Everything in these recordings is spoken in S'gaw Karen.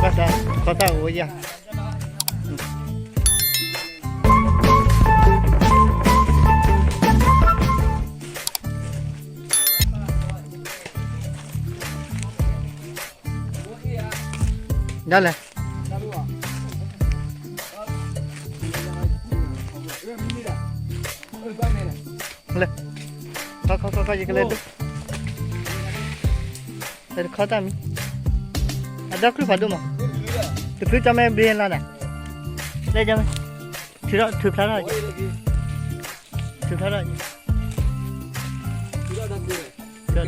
ခီသၣ်အိၣ်ယၤ ဒၣ်လဲၣ် လဲၣ် ခီခီခီခီ ယကလဲၤဒိ လဲၤတခီတၢ်မံၤ အဒီကျုၢ်ဖးဒိၣ်မး တချုးကၠီမဲဘ့လါနၤ လဲၤကၠီမဲ ထုးထီၣ် ထုးဖျါထီၣ် ထုးဖျါထီၣ် ထုးထီၣ် ဂ့ၤလၢၤဘ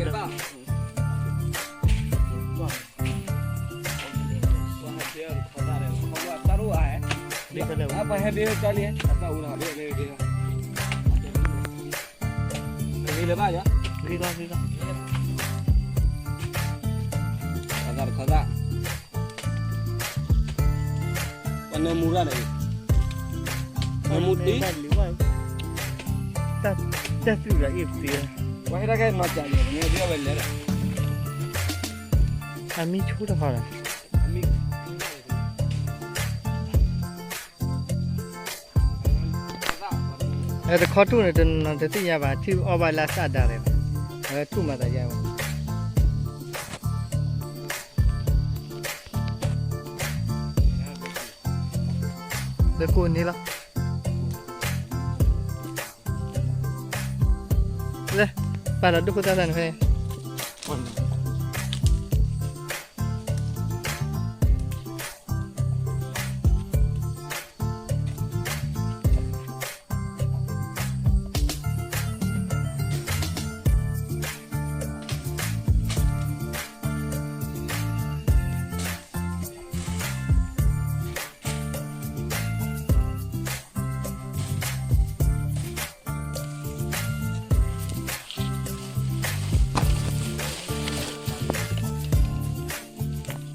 ၣ်ယၤ ဂ့ၤဘၣ်ဂ့ၤဘၣ် ခီသၣ်တခီသၣ် ပှၤနၢမူရၣ်န့ၣ် နၢမူတံ တၢ်သူၣ်ဒီးအ့ၣ်သ့ ပှၤဟဲတၢ်ကဲနီၤကၠးန့ၣ် ပှၤန့ၣ်ဒ်အဝဲလဲၤလီၤ အမံဆိတခီဒီး တခီတူၢ်န့ၣ် တနီၤတသ့ၣ်ညါဘၣ် ထံၣ်အီၣ်ဘၣ်လၢအစၢ်ဒၣ်ရဲၣ်ဘၣ် အဝဲတူၢ်မၤသးယါဘၣ် လၢကိးန့ၣ်လီၤ လၢ ပာ်လီၤဒိၣ်ခိၣ်သၣ်သၣ်န့ၣ်ဖဲ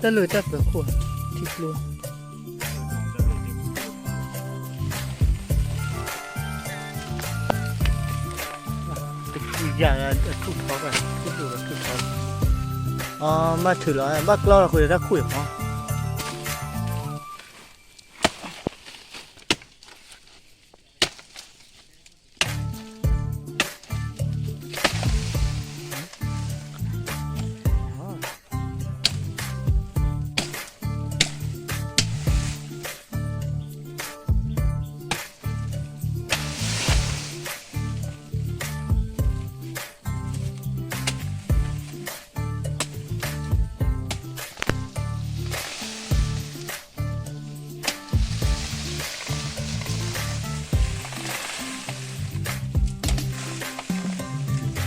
တၢ်လၢတၢ်ပၢၤခိၣ် ထံကျိ တကူယၤအထူၣ်ထီဘၣ် ထူၣ်ထီဘၣ်ထူၣ်ထီဘၣ် အဘၣ်ထုးလီၤ ဘၣ်ကျီလီၤဃုာ်ဒီးတၢ်ခူၣ်အံၤမး ခီသ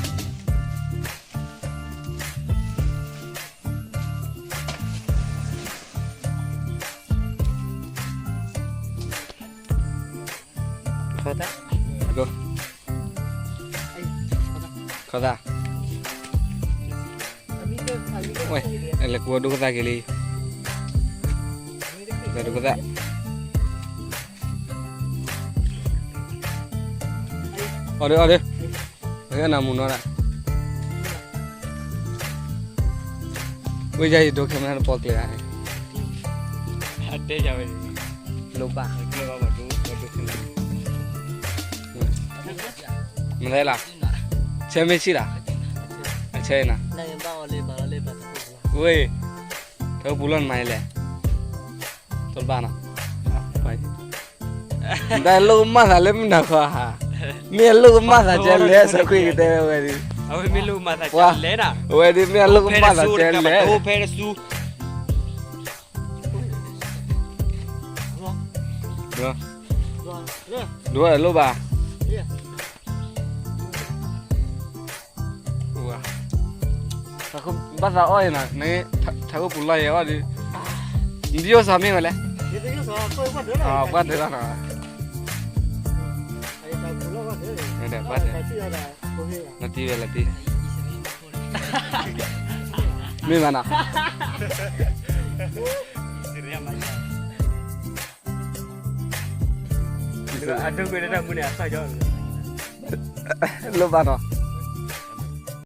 ၣ် ခီသၣ် ဝဲ လဲၤကူဒိၣ်ကသၣ်က့ၤလံ လဲၤဒိၣ်ကသၣ် အီၣ်ဒု အီၣ်ဒု အနၢမူနီၤဒၣ် ဝဲယၤယဒိးခဲမနၤတပီၣ်ကျဲၤဂၤန့ၣ် တဲယၤဝဲ လိၣ်ဘၣ် မလဲၤလီၤ ဆဲမ့ၢ်ဆံၣ်လီၤ အဆဲနၤ ဝဲ ထၢပူၤလီၢ်နမၤလဲၣ် တဘၣ်နီၤ တၢ်လိၣ်ကမၣ်သးလၢမုၢ်နၤခီဧါ မ့ၢ်အလိၣ်ကမၣ်သးကဲလဲၣ် စီၤခွံကတဲဝဲဒ် အဝဲမ့ၢ်လိၣ်ကမၣ်သးကဲလဲၣ်နၤ အဝဲဒ်မ့ၢ်အလိၣ်ကမၣ်သးကဲလဲၣ် ဒိးဝဲလိၣ်ဘၣ် ဘၣ်သးအီၣ်အံၤနၤ နထးခိၣ်ပူၤလီၢ်ယဲအီၣ်ဒ် နတယိၣ်စီၤမ့ၢ်ဝဲလဲၣ် ပှၢ်တၢၢ်လီၤနီၤ ဘၣ်တၢၢ် နတံၤဝဲလၢတံၤ မ့ၢ်မနီၤ လိၣ်ဘၣ်နီၤ